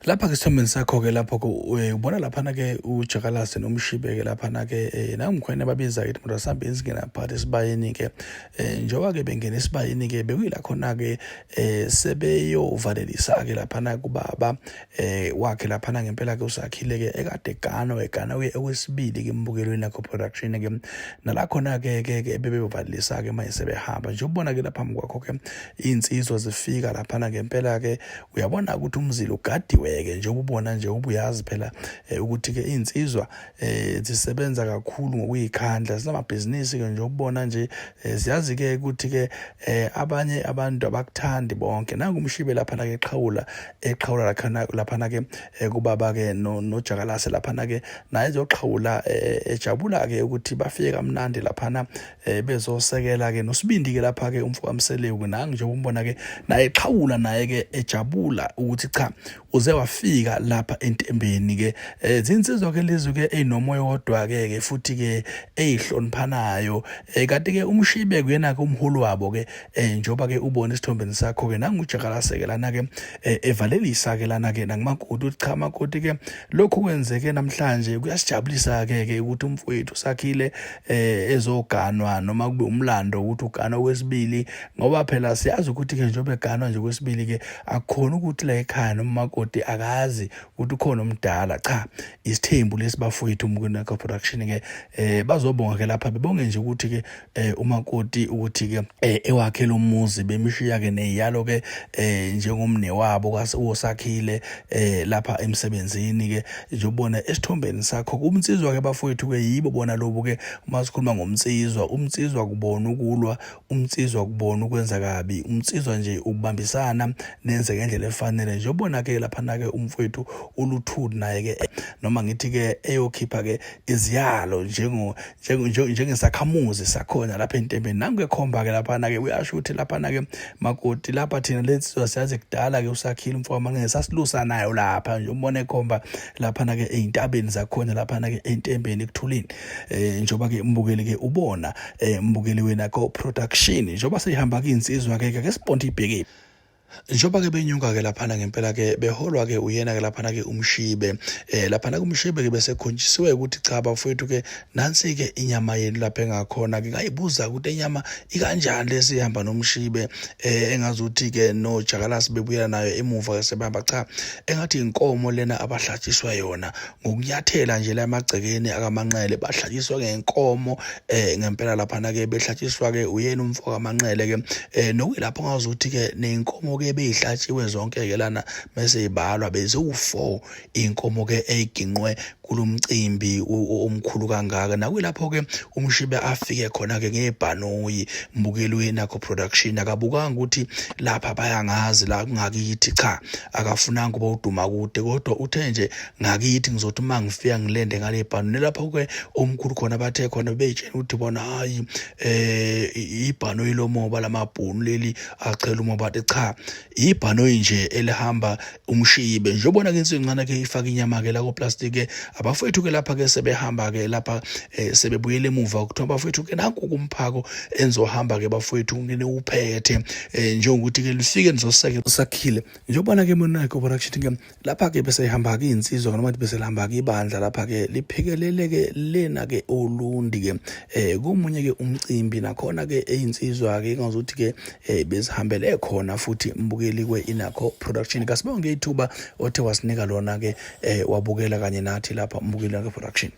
Lapha-ke esithombeni sakho-ke lapho-ke ubona laphana-ke uJakalase noMshibe-ke laphana-ke nangumkhwene babiza-ke ukuthi mntu asihambeni singena phakathi esibayeni-ke njengoba-ke bengena esibayeni-ke bekuyila khona-ke sebeyovalelisa-ke laphana kubaba wakhe laphana ngempela-ke uSakhile-ke ekade eganwa eganwa-ke okwesibili-ke embukelweni lakho production-ke nala khona-ke ke ke bebeyovalelisa-ke manje sebehamba nje ubona-ke lapha phambi kwakho-ke iy'nsizwa zifika laphana ngempela-ke uyabona ukuthi umzila ugadiwe-ke njengoba ubona nje ubuyazi phela ukuthi-ke iy'nsizwa zisebenza kakhulu ngokuyikhandla zinamabhizinisi-ke nje ukubona nje siyazi-ke ukuthi-ke abanye abantu abakuthandi bonke. Nangu umshibe laphana-ke eqhawula eqhawula laphana-ke kubaba-ke nojakalase laphana-ke naye ezoqhawula ejabula-ke ukuthi bafike kamnandi laphana bezosekela-ke nosibindi-ke lapha-ke umfo kaMseleku nangu nje umbona-ke naye eqhawula naye-ke ejabula ukuthi cha uze wafika lapha entembeni ke zinsizwa ke lezi ke eyinomoya wodwa ke ke futhi ke eyihloniphanayo kanti ke umshibe kuyena ke umholi wabo ke njoba ke ubona isithombeni sakho ke nangujakalase ke lana ke evalelisa ke lana ke nangumakoti uthi cha makoti ke lokhu kwenzeke namhlanje kuyasijabulisa ke ke ukuthi umfowethu sakhile ezoganwa noma kube umlando ukuthi uganwa kwesibili ngoba phela siyazi ukuthi ke njengoba eganwa nje kwesibili ke akukhona ukuthi la ekhaya noma umakoti akazi ukuthi ukhona omdala. Cha, isithembu lesi bafowethu Mkunaka Production ke bazobonga ke lapha bebonge nje ukuthi ke umakoti ukuthi ke ewakhe lo muzi bemishiya ke neziyalo ke njengomne wabo wosakhile lapha emsebenzini ke nje ubona esithombeni sakho kumnsizwa ke bafowethu ke yibo bona lobu ke uma sikhuluma ngomnsizwa umnsizwa kubona ukulwa umnsizwa kubona ukwenza kabi umnsizwa nje ukubambisana nenze ngendlela efanele nje ubona ke laphana ke umfowethu uluthuli naye ke noma ngithi ke eyokhipha ke iziyalo njengo njengesakhamuzi sakhona lapha entembeni. Nangu ekhomba ke laphana ke uyasho ukuthi laphana ke makoti lapha thina lensizwa siyazi kudala ke usakhile umfo kaManqele sasilusa nayo lapha nje umbona ekhomba laphana ke ey'ntabeni zakhona laphana ke entembeni ekuthuleni njengoba ke umbukeli ke ubona mbukeli wena ko production njengoba seyihamba ke insizwa ke ke sibonde ibhekile. Njengoba ke benyuka ke laphana ngempela ke beholwa ke uyena ke laphana ke umshibe laphana kumshibe ke bese khonjisiwe ukuthi cha bafowethu ke nansi ke inyama yenu lapha engakhona ke ngayibuza ukuthi inyama ikanjani lesihamba nomshibe engazuthi ke nojakalasi bebuyela nayo emuva ke sebehamba. Cha, engathi inkomo lena abahlatshiswa yona ngokunyathela nje la emagcekeni akaManqele bahlatshiswa ngenkomo ngempela laphana ke behlatshiswa ke uyena umfo kaManqele ke nokuyilapho ngazuthi ke nenkomo ke beyihlatshiwe zonke ke lana mase ibalwa beziwu4 inkomo ke eyiginqwe kulomcimbi omkhulu kangaka. Nakuyilapho ke umshibe afike khona ke ngebhanoyi mbukeli nakho production akabukanga ukuthi lapha bayangazi la kungakithi. Cha, akafunanga kuba uduma kude kodwa uthe nje ngakithi ngizothi uma ngifika ngilende ngale bhano. Nelapho ke omkhulu khona bathe khona beyitshena ukuthi bona hayi ibhanoyi lomoba lamabhunu leli achela umoba. Cha, ibhanoyi nje elihamba umshibe nje ubona ke insizwa encane ke ifaka inyama ke la ko plastic ke abafowethu ke lapha ke sebehamba ke lapha sebebuyela emuva kuthiwa abafowethu ke nanku kumphako enzohamba ke bafowethu ngene uphethe njengokuthi ke lifike nizoseke usakhile njengobana ke Monarch Production ke lapha ke bese ihamba ke insizwa noma bese lihamba ke ibandla lapha ke liphikelele ke lena ke olundi ke komunye ke umcimbi nakhona ke eyinsizwa ke ngazuthi ke bezihambele khona futhi mbukeli kwe Inakho Production. Kasibonge ithuba othe wasinika lona ke wabukela kanye nathi lapha mbukeli Inakho Production.